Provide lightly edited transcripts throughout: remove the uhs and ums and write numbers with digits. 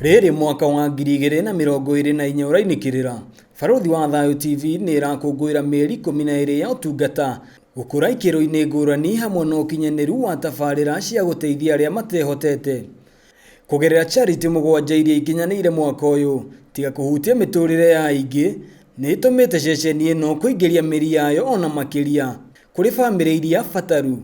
Rĩrĩ mwaka wa 2024 ũrainĩkĩrĩra, Barũthi wa Thayũ TV nĩ ĩrakũngũĩra mĩeri 12 ya ũtungata, gũkũra ikĩro-inĩ ngũrani hamwe na ũkinyanĩru wa tabarĩra cia gũteithia arĩa matehotete. Kũgerera charity mũgwanja iria ikinyanĩire mwaka ũyũ, tiga kũhutia mĩtũrĩre ya aingĩ, nĩ ĩtũmĩte ceceni ĩno kũingĩria mĩri yayo ona makĩria kũrĩ bamĩrĩ iria bataru.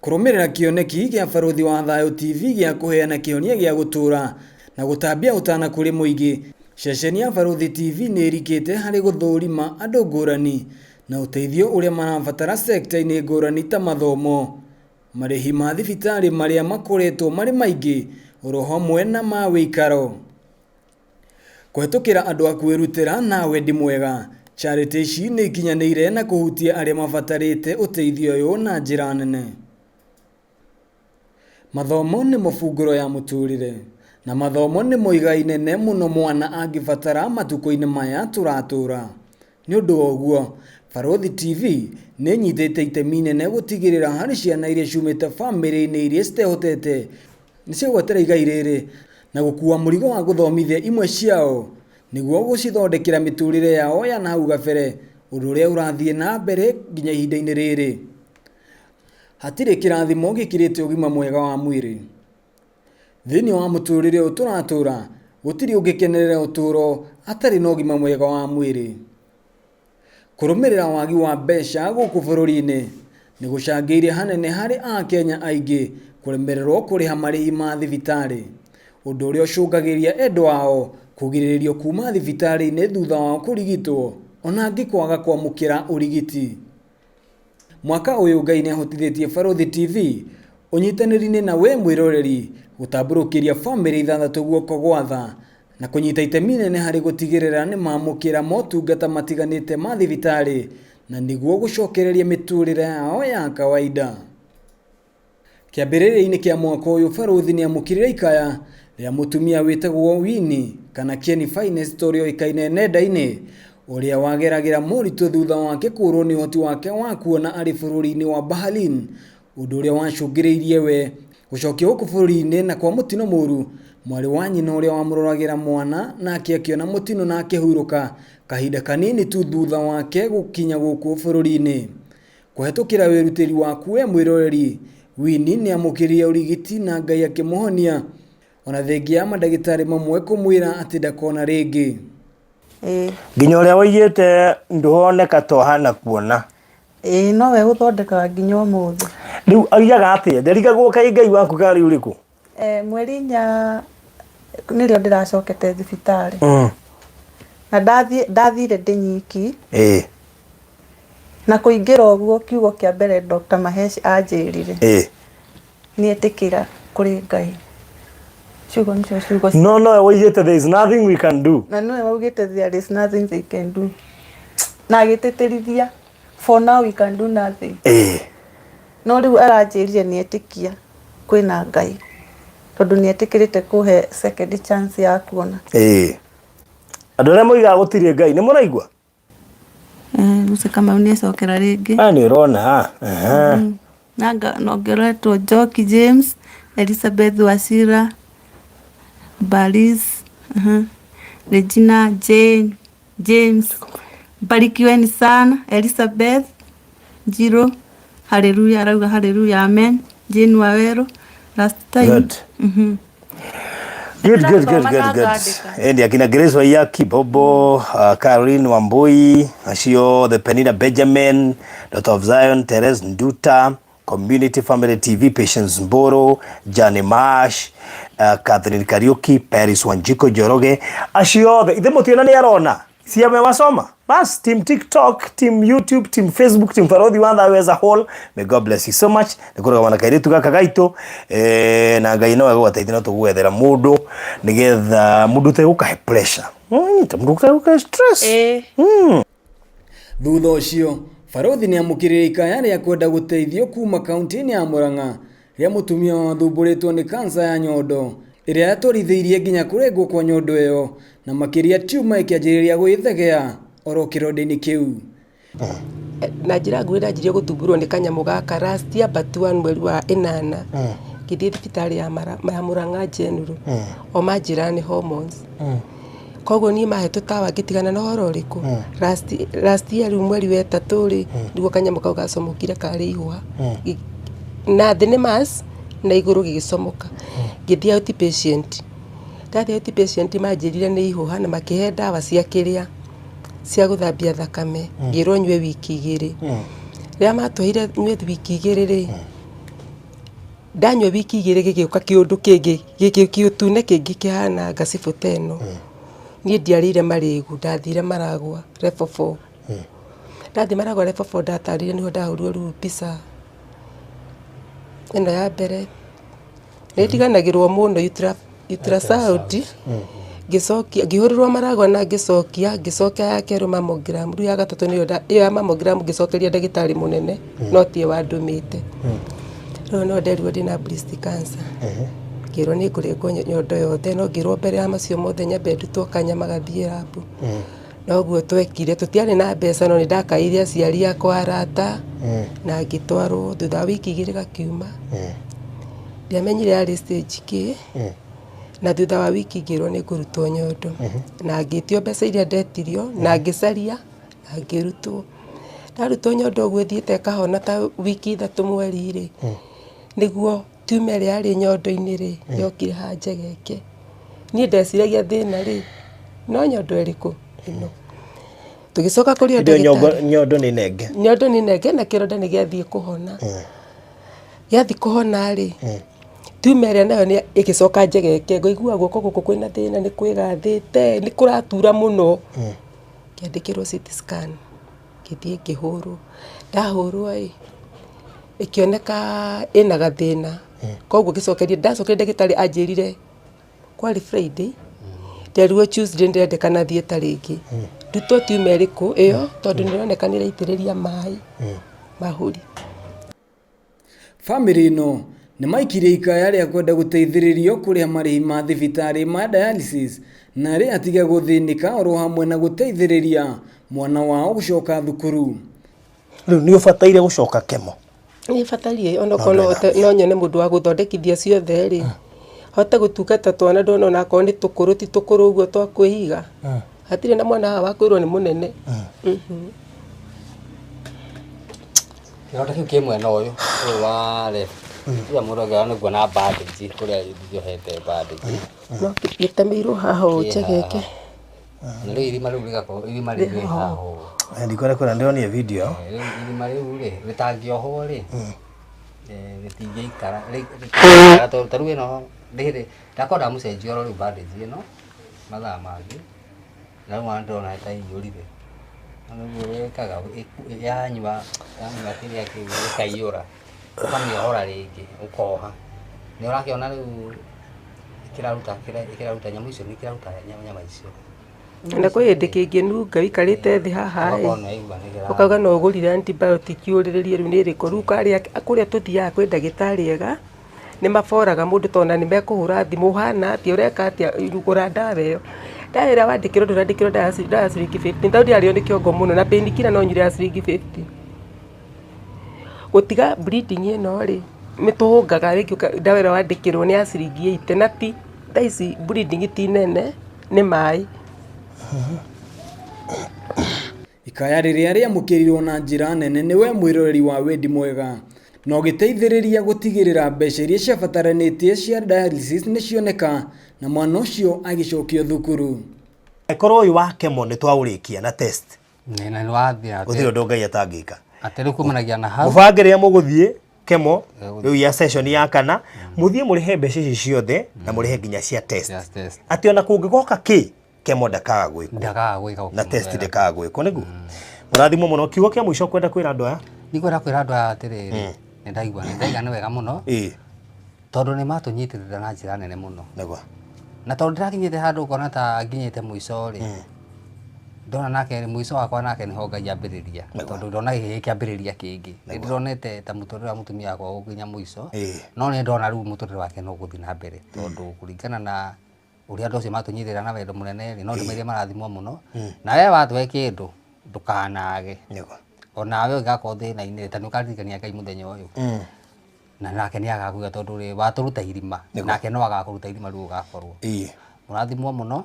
Kũrũmĩrĩra kĩoneki gĩa Barũthi wa Thayũ TV gĩa kũheana kĩhonia gĩa gũtũũra na gũtambia ũtana kũrĩ mũingĩ, ceceni ya Barũthi TV nĩ ĩrikĩte harĩ gũthũrima andũ ngũrani na ũteithio ũrĩa marabatara sekta-inĩ ngũrani ta mathomo, marĩhi ma thibitarĩ marĩa makoretwo marĩ maingĩ oro hamwe na ma wĩikaro. Kũhetũkĩra andũ a kwĩrutĩra na wendi mwega, charity ici nĩ ikinyanĩire na kũhutia arĩa mabatarĩte ũteithio ũyũ na njĩra nene. Mathomo nĩmo bungũro ya mũtũrĩre, na mathomo nĩmo igai inene mũno mwana angĩbatara matukũ-inĩ maya tũratũra. Nĩ ũndũ wa ũguo, Barũthi TV nĩ ĩnyitĩte itemi inene gũtigĩrĩra harĩ ciana iria ciumĩte bamĩrĩ-inĩ iria citehotete nĩ ciagwatĩra igai rĩrĩ na gũkua mũrigo wa gũthomithia imwe ciao nĩguo gũcithondekera mĩtũrĩre yao ya nahau gabere, ũndũ ũrĩa ũrathiĩ na mbere nginya ihinda-inĩ rĩrĩ. Hatirĩ kĩrathimo gĩkĩrĩte ũgima mwega wa mwĩrĩ. Thĩinĩ wa mũtũrĩre ũyũ tũratũra, gũtirĩ ũngĩkenerera ũtũro atarĩ na ũgima mwega wa mwĩrĩ. Kũrũmĩrĩra wagi wa mbeca gũkũ bũrũri-inĩ nĩ gũcangĩire hanene harĩ Akenya aingĩ kũremererwo kũrĩha marĩhi ma thibitarĩ, ũndũ ũrĩa ũcũngagĩrĩria endwa ao kũgirĩrĩrio kuma thibitarĩ-inĩ thutha wao kũrigitwo ona angĩ kwaga kwamũkĩra ũrigiti. Mwaka ũyũ Ngai nĩ ahotithĩtie Barũthi TV ũnyitanĩri-inĩ na we mwĩroreri gũtambũrũkĩria bamĩrĩ ithathatũ guoko gwa tha na kũnyita itemi inene harĩ gũtigĩrĩra nĩ mamũkĩra motungata matiganĩte ma thibitarĩ na nĩguo gũcokereria mĩtũrĩre yao ya kawaida. Kĩambĩrĩria-inĩ kĩa mwaka ũyũ Barũthi nĩamũkĩrire ikaya rĩa mũtumia wĩtagwo Winnie kana Kenny Finest ũrĩa ũĩkaine nenda-inĩ, ũrĩa wageragĩra moritũ thutha wake kũrwo nĩ ũhoti wake wa kuona arĩ bũrũri-inĩ wa Bahrain, ũndũ ũrĩa wacũngĩrĩirie we gũcokio gũkũ bũrũri-inĩ na kwa mũtino mũru mwarĩ wa nyina ũrĩa wamũroragĩra mwana nake akĩona mũtino na akĩhurũka kahinda kanini tu thutha wake gũkinya gũkũ bũrũri-inĩ. Kũhetũkĩra wĩrutĩri waku we mwĩroreri, Winnie nĩamũkĩrire ũrigiti na Ngai akĩmũhonia ona thengia ya mandagĩtarĩ mamwe kũmwĩra atĩ ndakona rĩngĩ. Ĩĩ. Nginya ũrĩa woigĩte ndũhoneka to hana kuona. Ĩĩ nowe ũthondekaga nginya ũmũthĩ. Rĩu oigaga atĩa? Ndarigagwo kaĩ Ngai waku karĩ ũrĩkũ? Eh, mweri inya nĩrĩo ndĩracokete thibitarĩ. Na ndathiĩ ndathire ndĩ nyiki. Ĩĩ. Na kũingĩra ũguo kiugo kĩa mbere Dr. Mahesh anjĩrire Ĩĩ. nĩetĩkĩra kũrĩ Ngai. Ciugo nicio ciugo No nowe woigĩte there is nothing we can do. na nĩwe waugĩte there is nothing they can do. Na agĩtĩtĩrithia for now we can do nothing. Ĩĩ. No rĩu aranjĩrire nĩetĩkia kwĩna Ngai tondũ nĩetĩkĩrĩte kũhe second chance ya kuona. Ĩĩ. Andũ arĩa moigaga gũtirĩ Ngai nĩ mũraigua? Musa Kamau nĩ acokera rĩngĩ. Aya nĩ ũrona. Aha. Na nongeretwo Njoki James, Elizabeth Wachira, Baris, Regina Jane, James, barikiweni sana, Elizabeth Njirũ, haleluya, arauga haleluya, amen, Jane Wawerũ, last time. Good. Good, good, good, good, good. Endi akina Grace Waiyaki, Bobo, Caroline Wambui, acio the Penina Benjamin, Daughter of Zion, Therese Nduta, Community Family TV, Patience Mboro, Jane Marsh, Catherine Kariuki, Paris Wanjiko Njoroge, acio othe ithe mũtiona nĩ arona si amewasoma bas team tiktok team youtube team facebook team Barũthi wa Thayũ as a whole may god bless you so much nĩ kũrũgama na kairĩtu gaka gaitũ eh, na ngai no egũgateithia no tũgwethera mũndũ nĩgetha mũndũ ũtegũkahe pressure mũndũ ũtegũkahe stress. Ĩĩ. Thutha ũcio, Barũthi nĩamũkĩrire ikaya rĩa kwenda gũteithio kuma kauntĩ-inĩ ya Murang'a rĩa mũtumia wathumbũrĩtwo nĩ kansa ya nyondo ĩrĩa yatwarithĩirie nginya kũrengwo kwa nyondo ĩyo na makĩria tiuma ĩkĩanjĩrĩria gwĩthegea oro kĩronda-inĩ kĩu. Na njĩra nguhĩ ndanjirie gũthumbũrwo nĩ kanyamũ gaka last year but one mweri wa ĩnana. Ngĩthiĩ thibitarĩ ya Murang'a General, o manjĩra nĩ hormones. Koguo niĩ mahe tũtawa ngĩtigana na ũhoro ũrĩkũ. Last year rĩu mweri wa 3 rĩ, nĩguo kanyamũ kau gacomokire karĩ ihũa. Na thĩ nĩ mass na igũrũ gĩgĩcomoka. Ngĩthiĩ outpatient. Ndathiĩ outpatient manjĩrire nĩ ihũha na makĩhe ndawa cia kĩrĩa cia gũthambia thakame. Ngĩrwo nyue wiki 2. Rĩrĩa matwĩrire nyue wiki 2 rĩ, ndanyua wiki 2 gĩgĩũka kĩũndũ kĩngĩ, gĩkĩũtune kĩngĩ kĩhana ngacibũ ta ĩno. Niĩ ndiarĩire marĩgu, ndathire Maragwa level 4. Ndathiĩ Maragwa level 4 ndatarire nĩho ndahũrirwo rĩu mbica ĩno ya mbere. Nĩ ndiganagĩrwo mũno ultrasound. Ngĩcokia, ngĩhũrĩrwo Maragwa na ngĩcokia, ngĩcokia ya kerĩ mammogram. Rĩu ya gatatũ nĩyo ĩyo ya mammogram ngĩcokeria ndagĩtarĩ mũnene, no tiwe wandũmĩte. Rĩu no nderirwo ndĩna breast cancer. Ngĩrwo nĩ ngũrengwo nyondo yothe, no ngĩrwo mbere ya macio mothe nyambe ndutwo kanyama gathiĩ lab. Noguo twekire, tũtiarĩ na mbeca no nĩ ndakaĩire aciari akwa arata, na ngĩtwarwo thutha wa wiki 2 gakiuma. Ndiamenyire yarĩ stage kĩ, na thutha wa wiki ngĩrwo nĩ ngũrutwo nyondo. Na ngĩtio mbeca iria ndetirio, na ngĩcaria, na ngĩrutwo. Ndarutwo nyondo ũguo ĩthiĩte ĩkahona ta wiki 3 mweri rĩ, nĩguo tumor ĩrĩa yarĩ nyondo-inĩ rĩ, yokire haha njegeke. Niĩ ndeciragia thĩna rĩ, no nyondo ĩrĩkũ ĩno. Tũgĩcoka kũrĩ o ndagĩtarĩ. Nyondo nĩ nenge. Nyondo nĩ nenge na kĩronda nĩ gĩathiĩ kũhona. Gĩathiĩ kũhona rĩ, tumor ĩrĩa nayo nĩ ĩgĩcoka njegeke, ngũigua guoko gũkũ kwĩna thĩna, nĩ kwĩgathĩte, nĩ kũratura mũno. Ngĩandĩkĩrwo CT scan, ngĩthiĩ ngĩhũrwo. Ndahũrwo ĩ, ĩkĩoneka ĩna gathĩna. Koguo ngĩcokeria, ndacokeria ndagĩtarĩ anjĩrire kwarĩ Friday, nderirwo Tuesday ndĩrendekana thiĩ ta rĩngĩ. Ndutwo tumor ĩrĩkũ ĩyo, tondũ nĩĩroneka nĩĩraitĩrĩria maĩ mahũri. Bamĩrĩ ĩno nĩ maikirie ikaya rĩa kwenda gũteithĩrĩrio kũrĩha marĩhi ma thibitarĩ ma dialysis na rĩ atige gũthĩnĩka oro hamwe na gũteithĩrĩria mwana wao gũcoka thukuru. Rĩu nĩ ũbataire gũcoka kemo? Nĩ bataire onokorwo no nyone mũndũ wa gũthondekithia ciothe rĩ, hote gũtungata twana ndona onakorwo nĩ tũkũrũ ti tũkũrũ ũguo twa kwĩiga. Hatirĩ na mwana haha wa kwĩrwo nĩ mũnene. Kĩronda kĩu kĩ mwena ũyũ, ũyũ wa left. Tiga mũndũ angĩona nĩguo na bandage, kũrĩa njohete bandage. No gĩtemeirwo haha ũũ njegeke. Na rĩu irima rĩu rĩgakorwo, irima rĩu rĩ haha ũũ. Ndikwenda kuona, ndĩronire video. Rĩu irima rĩu rĩ, rĩtangĩohwo rĩ, rĩtingĩikara, rĩtingĩikara tondũ ta rĩu ĩno ndĩrĩ, ndakorwo ndamũcenjia oro rĩu bandage ĩno, mathaa mangĩ, na rĩu ona ndĩrona ta ĩiyũrire. Na nĩguo ĩkaga, yanyua kĩrĩa kĩu ĩkaiyũra, ũkamĩohora rĩngĩ, ũkoha. Nĩ ũrakĩona rĩu kĩraruta nyamũ icio, nĩ kĩraruta nyama icio. Na kwĩ hĩndĩ kĩngĩnunga ũikarĩte thĩ haha ĩ, ũkauga no ũgũrire antibiotic ũrĩrĩrie rĩu nĩ ĩrĩkũ. Rĩu kũrĩa tũthiaga kwĩ ndagĩtarĩ ega, nĩ maboraga mũndũ tondũ ona nĩ mekũhũra thimũ, ũhana atĩa, ũreka atĩa, gũra ndawa ĩyo. Ndawa ĩrĩa wandĩkĩrwo ndũrandĩkĩrwo ndawa ya ciringi 50, tondũ ndĩrarĩo nĩ kĩongo mũno na painkiller no nyure ya ciringi 50. Gũtiga bleeding ĩno rĩ, nĩ tũhũngaga rĩngĩ ndawa ĩrĩa wandĩkĩrwo nĩ ya ciringi 80 na ti thaa ici bleeding ti nene, nĩ maĩ. Ikaya rĩrĩa rĩamũkĩrirwo na njĩra nene nĩwe mwĩroreri wa Wendi Mwega na ũgĩteithĩrĩria gũtigĩrĩra mbeca iria ciabataranĩtie cia dialysis nĩcioneka na mwana ũcio agĩcokio thukuru. Korwo ũyũ wa kemo nĩ twaũrĩkia na test. Nĩ na nĩ wathiĩ atĩ. Gũtirĩ ũndũ Ngai atangĩka. Atĩ rĩu kumanagia na hau. Mũbange rĩrĩa mũgũthiĩ kemo, rĩu ya session ya kana, mũthiĩ mũrĩhe mbeca ici ciothe na mũrĩhe nginya cia test. Cia test. Atĩ ona kũngĩgoka kĩ, kemo ndakaga gwĩkwo. Ndakaga gwĩka Na test ndĩkaga gwĩkwo, nĩguo? Mũrathimwo mũno. Kiugo kĩa mũico kwenda kwĩra andũ aya? Nĩ kwenda kwĩra andũ aya atĩrĩrĩ, nĩ ndaigua, nĩ ndaiga nĩ wega mũno. Tondũ nĩ matũnyitĩrĩra na njĩra nene mũno. Nĩguo. Na tondũ ndĩrakinyĩte handũ ũkona ta nginyĩte mũico rĩ, ndona nake mũico wakwa nake nĩho Ngai ambĩrĩria. Tondũ ndona gĩkĩ gĩkĩambĩrĩria kĩngĩ. Nĩ ndĩronete ta mũtũrĩre wa mũtumia wakwa ũgũkinya mũico. No nĩ ndona rĩu mũtũrĩre wake no ũgũthiĩ na mbere. Tondũ kũringana na ũrĩa andũ acio matũnyitĩrĩra na wendo mũnene rĩ, no ndĩmeire marathimwo mũno. Na we watũhe kĩndũ, ndũkanage. Onawe ũngĩgakorwo thĩna-inĩ, ta nĩ ũkaririkania Ngai mũthenya ũyũ. Na nake nĩ agakũiga tondũ rĩ watũruta irima, nake no agakũruta irima rĩu ũgakorwo. Mũrathimwo mũno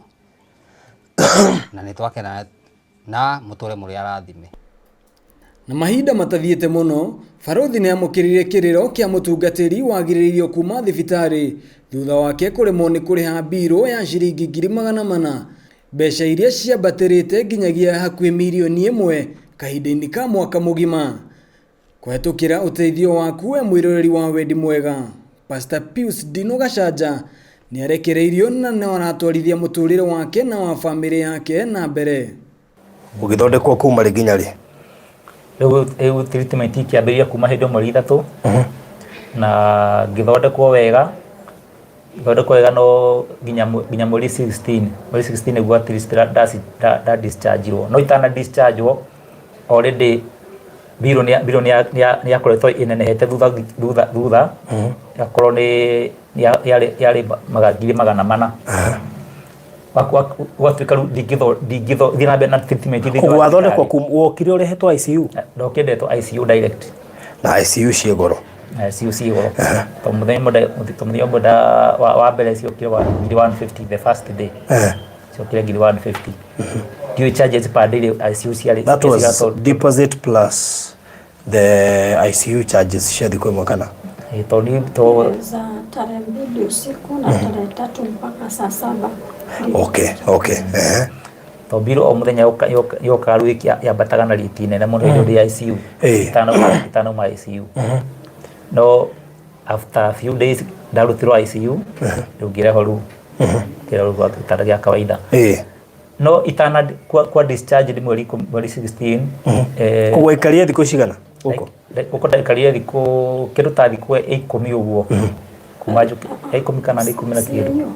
na nĩ twakena na mũtũre mũrĩ arathime. Na mahinda matathiĩte mũno, Barũthi nĩ amũkĩrire kĩrĩro kĩa mũtungatĩri wagirĩrĩirio kuma thibitarĩ thutha wake kũremwo nĩ kũrĩha mbirũ ya ciringi 400,000, mbeca iria ciambatĩrĩte nginyagia hakuhĩ mirioni 1 kahinda-inĩ ka mwaka mũgima. Kũhetũkĩra ũteithio waku we mwĩroreri wa Wendi Mwega, Pastor Pius Ndino Gachanja nĩ arekereirio na no aratwarithia mũtũrĩre wake na wa famĩlĩ yake na mbere. Ũgĩthondekwo kuma rĩ nginya rĩ? Rĩu treatment ikĩambĩrĩria kuma hĩndĩ ĩyo mweri 3 na ngĩthondekwo wega, ngĩthondekwo wega no nginya mweri 16, mweri 16 nĩguo at least nda discharge irwo. No itana discharge wo already mbirũ nĩ yakoretwo ĩnenehete thutha thutha thutha, ĩgakorwo nĩ yarĩ 400,000. Gwatuĩka rĩu ndingĩthiĩ na mbere na treatment thĩinĩ Koguo wa wathondekwo thibitarĩ. Wokire ũrehetwo ICU? Ndokire ndetwo ICU direct. Na ICU ciĩ goro? ICU ciĩ goro. To mũthenya ũmwe wa mbere ciokire wa 150,000 the first day. Ciokire 150,000. Ndiũĩ charges per day ICU ciarĩ. That was deposit plus the ICU charges cia thikũ ĩmwe kana? Tondũ to Za tarehe 2 usiku na tarehe 3 mpaka saa 7. Okay. To mbirũ o mũthenya yokaga rĩu yambataga na rate nene mũno hĩndĩ ĩrĩa ICU. Itanauma ICU. No after a few days ndarutirwo ICU, rĩu ngĩrehwo rĩu ngĩrehwo rĩu gĩtanda gĩa kawaida. No itana kwa discharge nĩ mweri 16. Koguo waikarire thikũ cigana gũkũ? Gũkũ ndaikarire thikũ kĩndũ ta thikũ 10 ũguo. Kuma njũke 10 kana nĩ 10 na kĩndũ.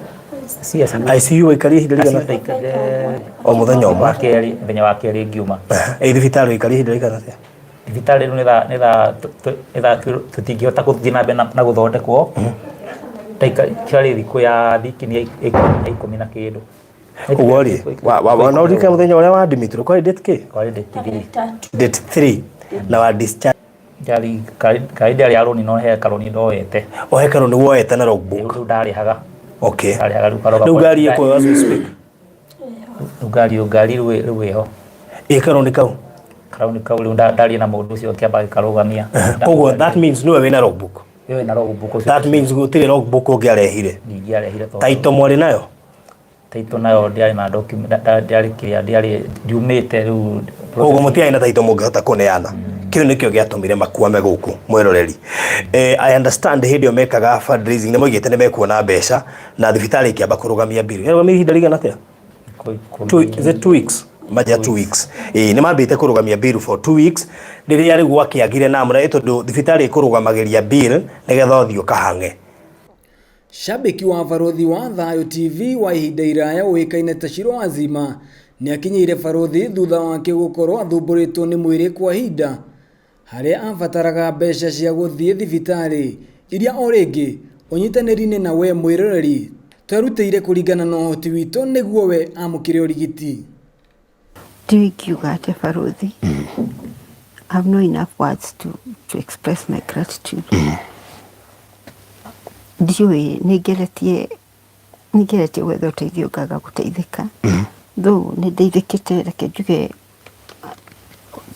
Si ICU. ICU waikarire ihinda rĩigana? Ndaikarire O mũthenya ũmwe? Wa kerĩ, mũthenya wa kerĩ ngiuma. Ĩ thibitarĩ waikarire ihinda rĩigana atĩa? Thibitarĩ rĩu nĩ thaa tũtingĩhota gũthiĩ na mbere na gũthondekwo. Kĩarĩ thikũ ya thiki nĩ 10 na kĩndũ. Koguo rĩ, no ũririkane mũthenya ũrĩa wa admit kwarĩ date kĩ? Kwarĩ date 3. Date 3 na wa discharge? Karĩ ndĩarĩ ya rũni no he karũni ndoete. O he karũni woete na logbook? Rĩu ndarĩhaga. Okay. Ndarĩhaga rĩu karoga. Rĩu ngari ĩkuoyo as we speak? Rĩu ngari rĩu ĩho. Ĩ karũni kau? Karũni kau rĩu ndaria na mũndũ ũcio akĩamba agĩkarũgamia. Koguo that means nĩwe wĩna logbook? Nĩwe wĩna logbook ũcio. That means gũtirĩ logbook ũngĩarehire? Ndingĩarehire tondũ. Title mwarĩ nayo? Title nayo ndiarĩ na document, ndiarĩ kĩrĩa, ndiarĩ ndiumĩte rĩu. Koguo mũtiarĩ na title mũngĩhota kũneana. Kĩu nĩkĩo gĩatũmire makwame gũkũ mwĩroreri. I understand hĩndĩ ĩyo mekaga fundraising nĩ moigĩte nĩ mekuona mbeca na thibitarĩ ĩkĩamba kũrũgamia bill. Yarũgamia ihinda rĩigana atĩa? Is it 2 weeks? Maja 2 weeks. Ĩĩ nĩ mambĩte kũrũgamia bill for 2 weeks rĩrĩa rĩu gwakĩagire namna ĩ tondũ thibitarĩ ĩkũrũgamagĩria bill nĩgetha ũthiĩ ũkahang'e. Shabiki wa Barũthi wa Thayũ TV wa ihinda iraya ũĩkaine ta Shiro Wazima nĩ akinyĩire Barũthi thutha wake gũkorwo athumbũrĩtwo nĩ mwĩrĩ kwa ihinda harĩa abataraga mbeca cia gũthiĩ thibitarĩ iria o rĩngĩ ũnyitanĩri-inĩ na we mwĩroreri twerutĩire kũringana na ũhoti witũ nĩguo we amũkĩre ũrigiti. Ndiũĩ ingiuga atĩa barũthi. I have no enough words to express my gratitude. Ndiũĩ nĩ ngeretie nĩ ngeretie gwetha ũteithio ngaga gũteithĩka. Though nĩ ndeithĩkĩte reke njuge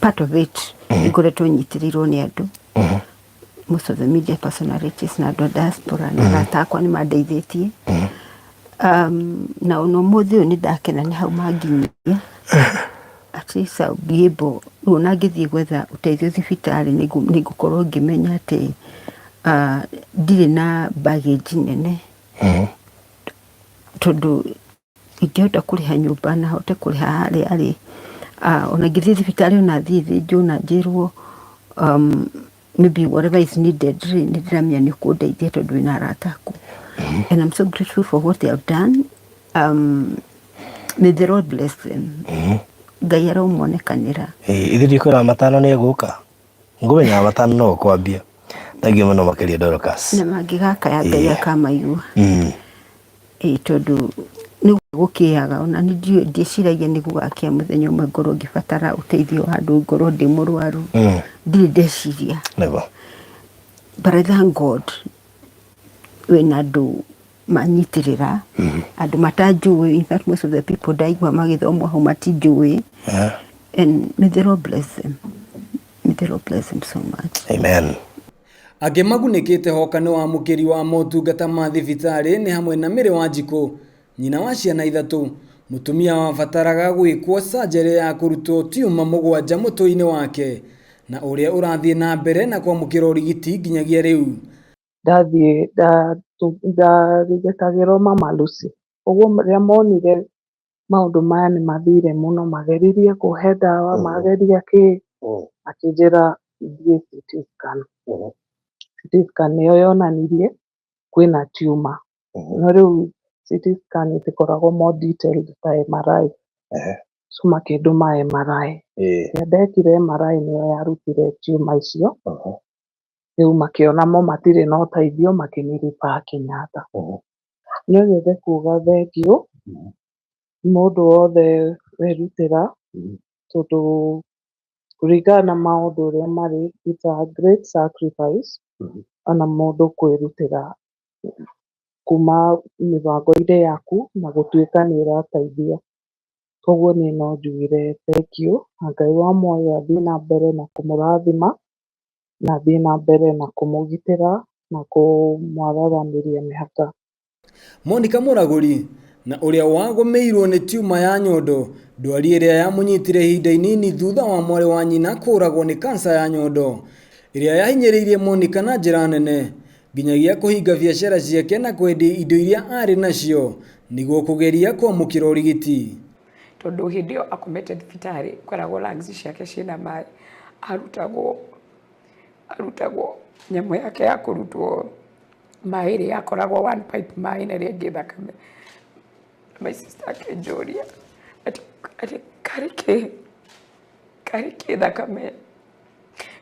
part of it nĩ ngoretwo nyitĩrĩirwo nĩ andũ. Most of the media personalities na andũ a diaspora na arata akwa nĩ mandeithĩtie. Na ona ũmũthĩ ũyũ nĩ ndakena nĩ hau manginyia. At least I'll be able, rĩu ona ngĩthiĩ gwetha ũteithio thibitarĩ nĩ ngũkorwo ngĩmenya atĩ ndirĩ na baggage nene. Tondũ ingĩhota kũrĩha nyũmba na hote kũrĩha harĩa arĩ, ona ingĩthiĩ thibitarĩ ona thiĩ thĩnjwo na njĩrwo maybe whatever is needed rĩ, nĩ ndĩramenya nĩ ũkũndeithia tondũ wĩna arata aku. And I'm so grateful for what they have done. May the Lord bless them. Ngai aromonekanĩra. Ithuĩ ndikwĩra matano nĩ egũka. Ngũmenya wa matano no ũkwambia. Thank you mũno makĩria Dorcas. Na mangĩgakaya Ngai akamaigua. Ĩĩ tondũ nĩ gũkĩaga ona nĩ ndiũĩ ndiĩciragia nĩ gũgakĩa mũthenya ũmwe ngorwo ngĩbatara ũteithio wa andũ ngorwo ndĩ mũrwaru. Ndirĩ ndeciria. Nĩguo. But I thank God wĩna andũ manyitĩrĩra, andũ matanjũĩ. In fact, most of the people ndaigua magĩthomwo hau matinjũĩ, and may the Lord bless them, may the Lord bless them so much. Amen. Angĩ magunĩkĩte hoka nĩ wamũkĩri wa motungata ma thibitarĩ nĩ hamwe na Mary Wanjikũ, nyina wa ciana 3, mũtumia wabataraga gwĩkwo surgery ya kũrutwo tiuma 7 mũtwe-inĩ wake, na ũrĩa ũrathiĩ na mbere na kwamũkĩra ũrigiti nginyagia rĩu. Ndathiĩ ndarigitagĩrwo Mama Lucy, ũguo rĩrĩa monire maũndũ maya nĩ mathire mũno, mageririe kũhe ndawa, mageria kĩ, makĩnjĩra thiĩ CT scan. CT scan nĩyo yonanirie kwĩna tumor, no rĩu CT scan ĩtikoragwo more detailed ta MRI, so makĩndũma MRI. Rĩrĩa ndekire MRI nĩyo yarutire tumor icio. Rĩu makĩona mo matirĩ na ũteithio, makĩnĩ-refer Kenyatta. No nyende kuga thengiũ mũndũ wothe werutĩra, tondũ kũringana na maũndũ ũrĩa marĩ, it's a great sacrifice ona mũndũ kwĩrutĩra kuma mĩbango-inĩ yaku na gũtuĩka nĩ ũrateithia. Koguo niĩ no njugire thengiũ, na Ngai wa muoyo athiĩ na mbere na kũmũrathima, na athiĩ na mbere na kũmũgitĩra na kũmwararamĩria mĩhaka. Monica Mũragũri na ũrĩa wagũmĩirwo nĩ tiuma ya nyondo, ndwari ĩrĩa yamũnyitire ihinda inini thutha wa mwarĩ wa nyina kũragwo nĩ kansa ya nyondo, ĩrĩa yahinyĩrĩirie Monica na njĩra nene nginyagia kũhinga biacara ciake na kwendia indo iria arĩ nacio nĩguo kũgeria kwamũkĩra ũrigiti. Tondũ hĩndĩ ĩyo akomete thibitarĩ kweragwo lungs ciake ciĩna maĩ, arutagwo nyamũ yake ya kũrutwo maĩ ĩrĩa yakoragwo one pipe maĩ na ĩrĩa ĩngĩ thakame. My sister akĩnjũria atĩ karĩ kĩ thakame,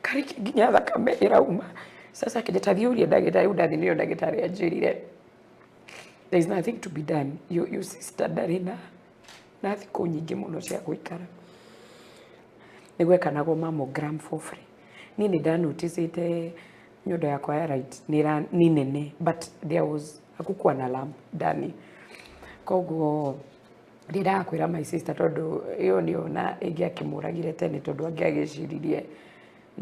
karĩ kĩ nginya thakame ĩrauma. Sasa akĩnjĩta thiĩ ũrie ndagĩtarĩ. Rĩu ndathiĩ nĩrĩo ndagĩtarĩ anjĩrire there is nothing to be done, your sister ndarĩ na thikũ nyingĩ mũno cia gũikara. Nĩ gwekanagwo mammogram for free. Niĩ nĩ ndanoticĩte nyondo yakwa ya right nĩ nene, but there was hakukuwa na lump ndani. Koguo ndĩndaga kwĩra my sister, tondũ ĩyo nĩyo na ĩngĩakĩmũragire tene, tondũ angĩagĩciririe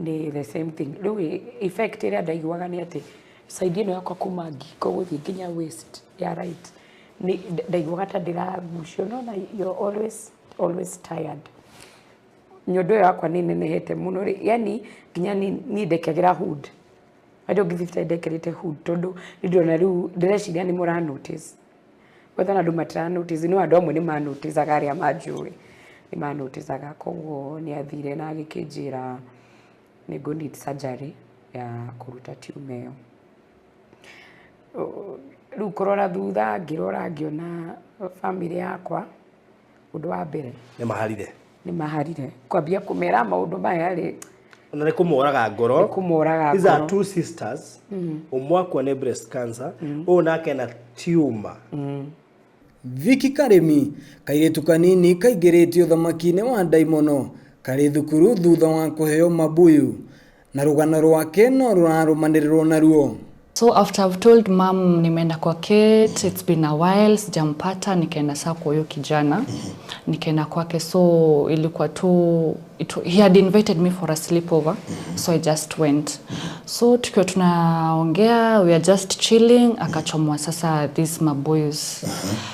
nĩ the same thing. Rĩu effect ĩrĩa ndaiguaga nĩ atĩ side ĩno yakwa kuma ngingo gũthiĩ nginya waist ya right nĩ ndaiguaga ta ndĩragucio. No na you're always always tired. Nyondo ĩyo yakwa nĩ nenehete mũno rĩ, yani nginya niĩ ndekagĩra hood. Andũ ngĩ thibitarĩ ndekĩrĩte hood, tondũ nĩ ndĩrona rĩu ndĩreciria nĩ mũra notice, whether andũ matira notice, no andũ amwe nĩ ma noticeaga, arĩa manjũĩ nĩ ma noticeaga. Koguo nĩ athire na agĩkĩnjĩra nĩ ngũ need surgery ya kũruta tumor ĩyo. Rĩu kũrora thutha, ngĩrora ngĩona family yakwa, ũndũ wa mbere Nĩ maharire. Nĩ maharire kwambia kũmera maũndũ maya rĩ. Na nĩ kũmoraga ngoro. Nĩ kũmoraga These are ngoro. two sisters. Ũmwe akwa nĩ breast cancer, ũyũ nake na tumor. Vicky Karĩmi, kairĩtu kanini kaingĩrĩtio thamaki-inĩ wa ndaimono karĩ thukuru thutha wa kũheo mabuyu, na rũgano rwake no rũrarũmanĩrĩrwo naruo. So after I've told mom nimeenda kwa Kate, it's been a while, sijampata, nikaenda saa kwa huyo kijana, nikaenda kwake. So ilikuwa tu, he had invited me for a sleepover, so I just went. So tukiwa tunaongea, we are just chilling, akachomwa sasa these maboys.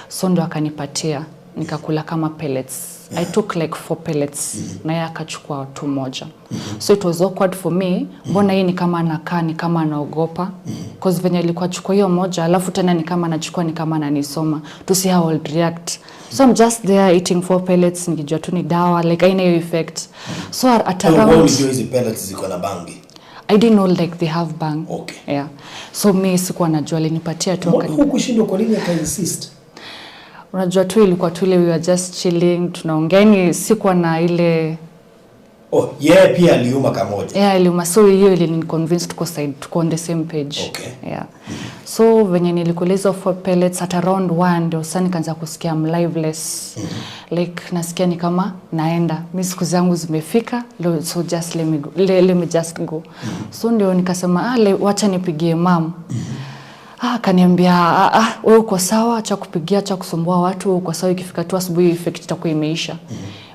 So ndo akanipatia, nikakula kama pellets. I took like 4 pellets, na yeye akachukua tu moja. So it was awkward for me, mbona hii ni kama anakaa, ni kama anaogopa. Cause venye alikuwa achukua hiyo moja, alafu tena ni kama anachukua, ni kama ananisoma, to see how I'll react. So I'm just there eating 4 pellets, nikijua tu ni dawa, like haina hiyo effect. So at Wewe around ulijua hizi pellets ziko na bangi? I didn't know like they have bang. Okay. Yeah. So mi sikuwa najua, alinipatia tu Mbona akani- hukushindwa, kwa nini aka-insist? Unajua tu ilikuwa tu ile we were just chilling, tunaongea, yani sikuwa na ile Oh, yeye pia aliuma kamoja. Yeah, aliuma, so hiyo iliniconvince tuko side, tuko on the same page. Okay. Yeah. So venye nilikula hizo 4 pellets at around 1 ndio sasa nikaanza kusikia I'm lifeless. Like nasikia ni kama naenda, mi siku zangu zimefika, so just let me go, let me just go. So ndio nikasema wacha nipigie mom. Akaniambia wewe uko sawa, acha kupigia, acha kusumbua watu, wewe uko sawa, ikifika tu asubuhi effect itakuwa imeisha.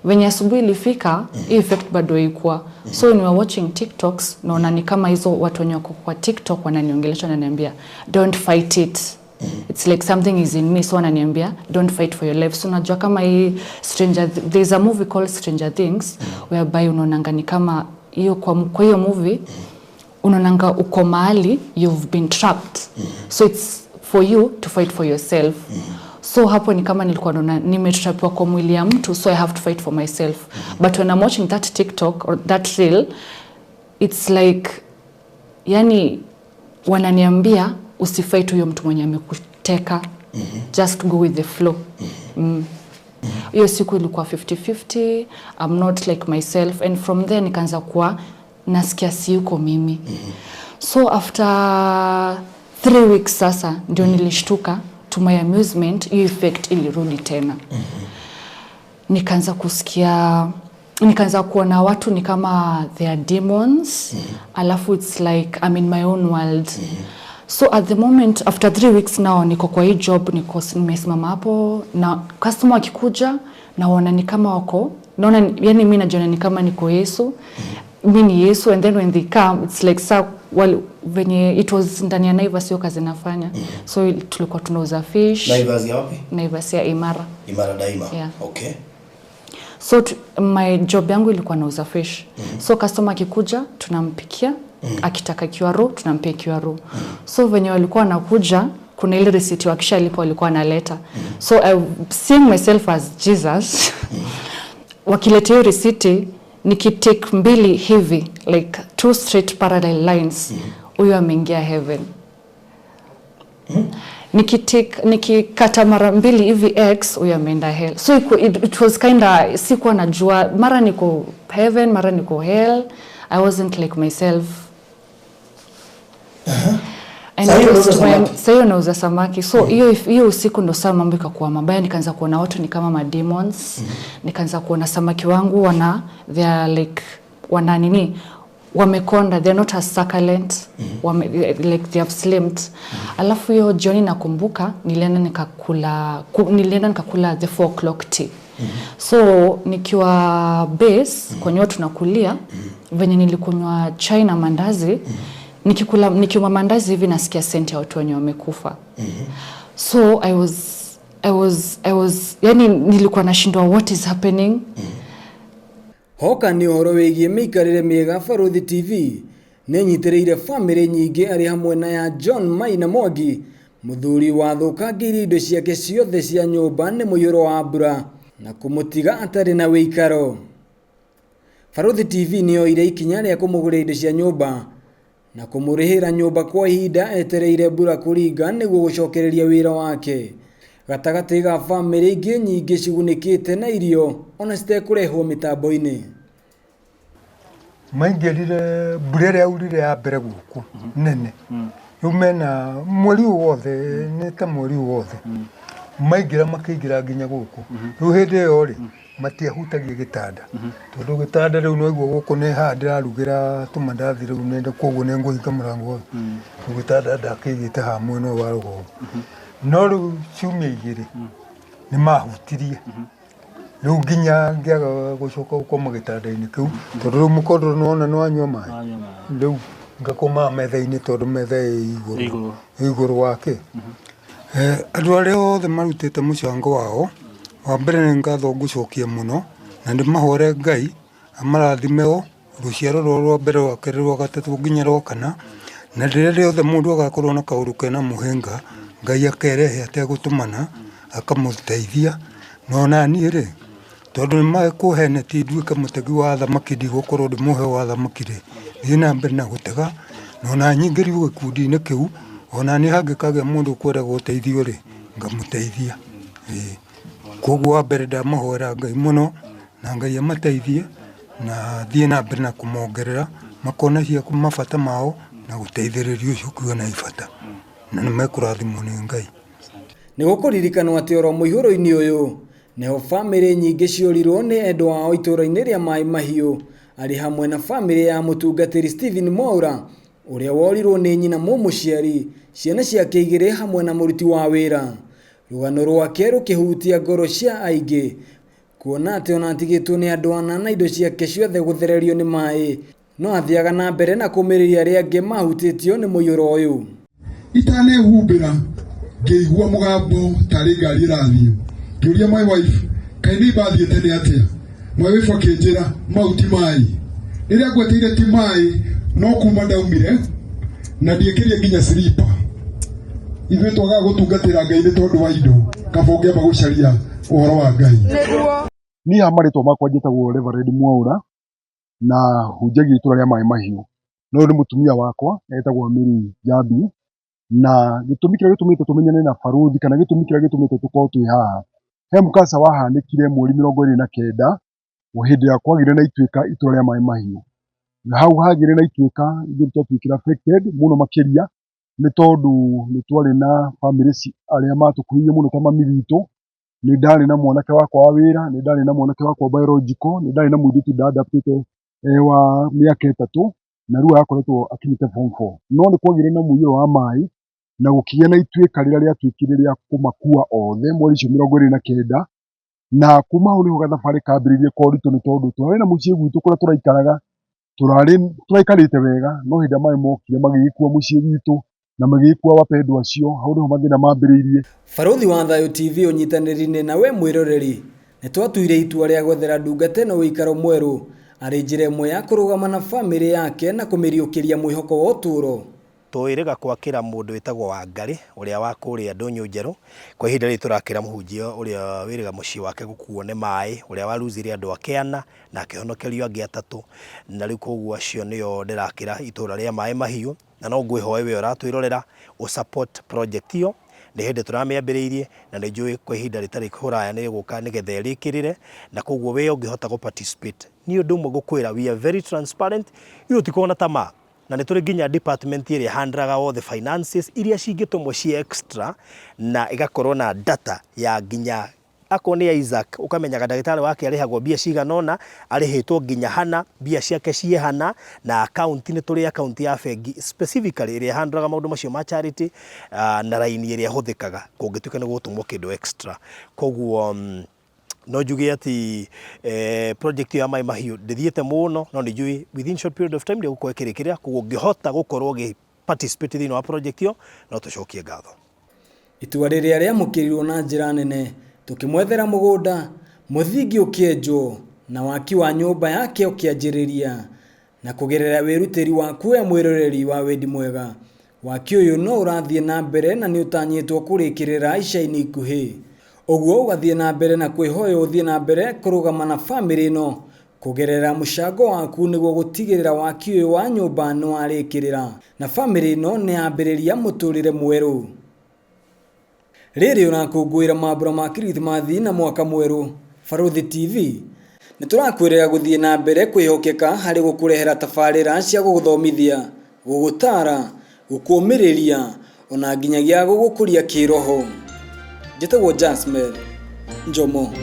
Venye asubuhi ilifika, hii effect bado haikuwa. So when we were watching TikToks, naona ni kama hizo watu wenye wako kwa TikTok wananiongelesha, wananiambia don't fight it. It's like something is in me, so wananiambia don't fight for your life. So unajua kama hii there's a movie called Stranger Things whereby unaonanga ni kama hiyo kwa hiyo movie unaonanga uko mahali you've been trapped. So it's for you to fight for yourself. So hapo ni kama nilikuwa naona nimetrapiwa kwa mwili ya mtu, so I have to fight for myself. But when I'm watching that TikTok or that reel, it's like yani wananiambia usifight huyo mtu mwenye amekuteka. Just go with the flow. Hiyo siku ilikuwa 50-50, I'm not like myself, and from there nikaanza kuwa nasikia siyuko mimi. So after 3 weeks sasa ndio nilishtuka, to my amusement hiyo effect ilirudi tena. Nikaanza kusikia, nikaanza kuona watu ni kama they are demons. Alafu it's like I'm in my own world. So at the moment after 3 weeks now niko kwa hii job, niko nimesimama hapo na customer akikuja naona ni kama wako, naona yani mimi najiona ni kama niko Yesu. Mimi ni Yesu, and then when they come it's like sa well, venye it was ndani ya Naivas, sio kazi nafanya. So tulikuwa tunauza fish. Naivas ya wapi? Naivas ya Imara. Imara Daima. Yeah. Okay. So my job yangu ilikuwa nauza fish. So customer akikuja tunampikia, akitaka kiwaro tunampia kiwaro. So venye walikuwa wanakuja kuna ile receipt wakishalipa walikuwa wanaleta. So I seeing myself as Jesus. Wakileta hiyo receipt nikitake mbili hivi like 2 straight parallel lines, huyo ameingia heaven. Nikikata mara mbili hivi x, huyo ameenda hell. So it was kinda, sikuwa najua mara niko heaven mara niko hell. I wasn't like myself. Sasa hiyo nauza samaki. So hiyo usiku ndo saa mambo ikakuwa mabaya, nikaanza kuona watu ni kama ma demons. Nikaanza kuona samaki wangu wana they are like wana nini, wamekonda, they are not as succulent. Like they have slimmed. Alafu hiyo jioni nakumbuka nilienda nikakula the 4 o'clock tea. So nikiwa base kwenye tunakulia, venye nilikunywa chai na mandazi, nikikula nikiuma mandazi hivi nasikia senti ya watu wenye wamekufa. So I was yani nilikuwa nashindwa what is happening. Hoka ni ũhoro wĩgiĩ mĩikarĩre mĩega Barũthi TV nĩnyitĩrĩire bamĩrĩ nyingĩ arĩ hamwe na ya John Maina Mwangi, mũthuri wathũkangĩirie indo ciake ciothe cia nyũmba nĩ mũiyũro wa mbura na kũmũtiga atarĩ na wĩikaro. Barũthi TV nĩyoire ikinya rĩa kũmũgũrĩra indo cia nyũmba na kũmũrĩhĩra nyũmba kwa ihinda etereire mbura kũringa nĩguo gũcokereria wĩra wake. Gatagatĩ ga bamĩrĩ ingĩ nyingĩ cigunĩkĩte na irio ona citekũrehwo mĩtambo-inĩ. Maingĩrire mbura ĩrĩa yaurire ya mbere gũkũ nene, rĩu mena mweri wothe, nĩ ta mweri wothe maingĩra makĩingĩra nginya gũkũ. Rĩu hĩndĩ ĩyo rĩ matiahutagia gĩtanda, tondũ gĩtanda rĩu noiguo gũkũ nĩ haha ndĩrarugĩra tũmandathi rĩu nĩ koguo nĩ ngũhinga mũrango ũyũ. Rĩu gĩtanda ndakĩigĩte haha mwena ũyũ wa rũgongo. No rĩu ciumia igĩrĩ nĩ mahutirie, rĩu nginya ngĩaga gũcoka gũkoma gĩtanda-inĩ kĩu, tondũ rĩu mũkondoro nĩwona nĩwanyua maĩ, rĩu ngakomaga metha-inĩ tondũ metha ĩ igũrũ wake. Andũ arĩa othe marutĩte mũcango wao, wa mbere nĩ ngatho ngũcokia mũno na ndĩmahore Ngai amarathime o rũciaro rwao rwa mbere, rwa kerĩ, rwa gatatũ nginya rwa kana, na rĩrĩa rĩothe mũndũ agakorwo na kaũndũ kena mũhĩnga Ngai akerehe ategũtũmana akamũteithia. No ona niĩ rĩ, tondũ nĩmekũheneti nduĩke mũtegi wa thamaki, ndigũkorwo ndĩ mũhe wa thamaki rĩ, thiĩ na mbere na gũtega, na ona nyingĩrio gĩkundi-inĩ kĩu, ona niĩ hangĩkagĩa mũndũ ũkwenda gũteithio rĩ, ngamũteithia. Koguo wa mbere ndamahoera Ngai mũno na Ngai amateithie, Na thiĩ na mbere na kũmongerera makona cia mabata mao na gũteithĩrĩria ũcio ũkiuga na ibata na nĩ mekũrathimwo nĩ Ngai. Nĩ gũkũririkanwo atĩ oro mũihũro-inĩ ũyũ nĩho bamĩrĩ nyingĩ ciorirwo nĩ endwa ao itũũra-inĩ rĩa Maĩ Mahiũ arĩ hamwe na bamĩrĩ ya mũtungatĩri Stephen Mwaura ũrĩa worirwo nĩ nyina mũmũciari, ciana ciake igĩrĩ hamwe na mũruti wa wĩra. Rũgano rwake rũkĩhutia ngoro cia aingĩ kuona atĩ ona atigĩtwo nĩ andũ ana na indo ciake ciothe gũthererio nĩ maĩ no athiaga na mbere na kũmĩrĩria arĩa angĩ mahutĩtio nĩ mũiyũro ũyũ. Itanehumbĩra ngĩigua mũgambo tarĩ ngari ĩrathiĩ, ngĩũria my wife kaĩ nĩ mbathiĩte nĩ atĩa? My wife akĩnjĩra mau ti maĩ. Rĩrĩa ngweteire ti maĩ no kuma ndaumire na ndiĩkĩrie nginya silipa. Ithuĩ twagaga gũtungatĩra Ngai nĩ tondũ wa indo, kaba ũngĩamba gũcaria ũhoro wa Ngai. Niĩ haha marĩtwa makwa njĩtagwo Reverend Mwaũra na hunjagia itũra rĩa Maĩ Mahiũ. Na ũyũ nĩ mũtumia wakwa etagwo Mary Njambi, na gĩtũmi kĩrĩa gĩtũmĩte tũmenyane na barũthi kana gĩtũmi kĩrĩa gĩtũmĩte tũkorwo twĩ haha, he mũkasa wahanĩkire mweri 29 hĩndĩ ĩrĩa kwagĩire na ituĩka itũra rĩa Maĩ Mahiũ. Na hau hagĩire na ituĩka ithuĩ nĩ twatuĩkire affected mũno makĩria nĩ tondũ nĩ twarĩ na bamĩrĩ arĩa matũkuhĩrĩirie mũno ta mami witũ, nĩ ndarĩ na mwanake wakwa wa wĩra, nĩ ndarĩ na mwanake wakwa biological, nĩ ndarĩ na mũirĩtu nda-adoptĩte wa mĩaka 3 na rĩu arakoretwo akinyĩte form 4. No nĩ kwagĩire na mũiyũro wa maĩ na gũkĩgĩa na ituĩka rĩrĩa rĩatuĩkire rĩa kũmakua othe mweri ũcio 29, na kuma hau nĩho gathabarĩ kambĩrĩirie ka ũritũ nĩ tondũ tũrarĩ na mũciĩ gwitũ kũrĩa tũraikaraga, tũraikarĩte wega, no hĩndĩ ĩrĩa maĩ mokire magĩgĩkua mũciĩ witũ na magĩgĩkua wapendwa acio, hau nĩho mathĩna mambĩrĩirie. Barũthi wa Thayũ TV ũnyitanĩri-inĩ na we mwĩroreri nĩ twatuire itua rĩa gwethera ndungata ĩno ũikaro mwerũ arĩ njĩra ĩmwe ya kũrũgama na bamĩrĩ yake na kũmĩriũkĩria mwĩhoko wa ũtũũro. Twĩrĩga gwakĩra mũndũ wĩtagwo Wangarĩ ũrĩa wa kũrĩa Ndũnyũ Njerũ. Kwa ihinda rĩrĩ tũrakĩra mũhunjia ũrĩa wĩrĩga mũciĩ wake gũkuo nĩ maĩ, ũrĩa waruzire andũ ake ana na akĩhonokerio angĩ 3, na rĩu koguo acio nĩo ndĩrakĩra itũra rĩa Maĩ Mahiũ. Na no ngwĩhoe we ũratwĩrorera ũ support project ĩyo, nĩ hĩndĩ tũramĩambĩrĩirie na nĩ njũĩ kwa ihinda rĩtarĩ kũraya nĩ ĩgũka nĩgetha ĩrĩkĩrĩre, na koguo we ũngĩhota gũ participate. Niĩ ũndũ ũmwe ngũkwĩra, we are very transparent, ithuĩ tũtikoragwo na tamaa, na nĩ tũrĩ nginya department ĩrĩa handlaga all the finances iria cingĩtũmwo ci extra na ĩgakorwo na data ya nginya akorwo nĩ Isaac ũkamenyaga ndagĩtarĩ wake arĩhagwo mbia cigana ũna, arĩhĩtwo nginya hana, mbia ciake ciĩ hana, na account nĩ tũrĩ account ya bengi specifically ĩrĩa ĩhandlaga maũndũ macio ma charity, na raini ĩrĩa ĩhũthĩkaga kũngĩtuĩka nĩ gũgũtũmwo kĩndũ extra. Koguo no njuge atĩ project ĩyo ya Maĩ Mahiũ ndĩthiĩte mũno, no nĩ njũĩ within short period of time nĩ ĩgũkorwo ĩkĩrĩkĩrĩra, koguo ũngĩhota gũkorwo ũgĩ participate thĩinĩ wa project ĩyo no tũcokie ngatho. Itua rĩrĩa rĩamũkĩrirwo na njĩra nene tũkĩmwethera mũgũnda, mũthingi ũkĩenjwo na waki wa nyũmba yake ũkĩanjĩrĩria. Na kũgerera wĩrutĩri waku we mwĩroreri wa wendi mwega, waki ũyũ no ũrathiĩ na mbere na nĩ ũtanyĩtwo kũrĩkĩrĩra ica-inĩ ikuhĩ. Ũguo ũgathiĩ na mbere na kwĩhoya ũthiĩ na mbere kũrũgama na bamĩrĩ ĩno kũgerera mũcango waku nĩguo gũtigĩrĩra waki ũyũ wa nyũmba nĩ warĩkĩrĩra na bamĩrĩ ĩno nĩ yambĩrĩria mũtũrĩre mwerũ. Rĩrĩ ũrakũngũĩra mambura ma Kirithimathi na mwaka mwerũ, Barũthi TV nĩ tũrakwĩrĩra gũthiĩ na mbere kwĩhokeka harĩ gũkũrehera tabarĩra cia gũgũthomithia, gũgũtara, gũkũũmĩrĩria ona nginyagia gũgũkũria kĩroho. Njĩtagwo Jasmine Njomo.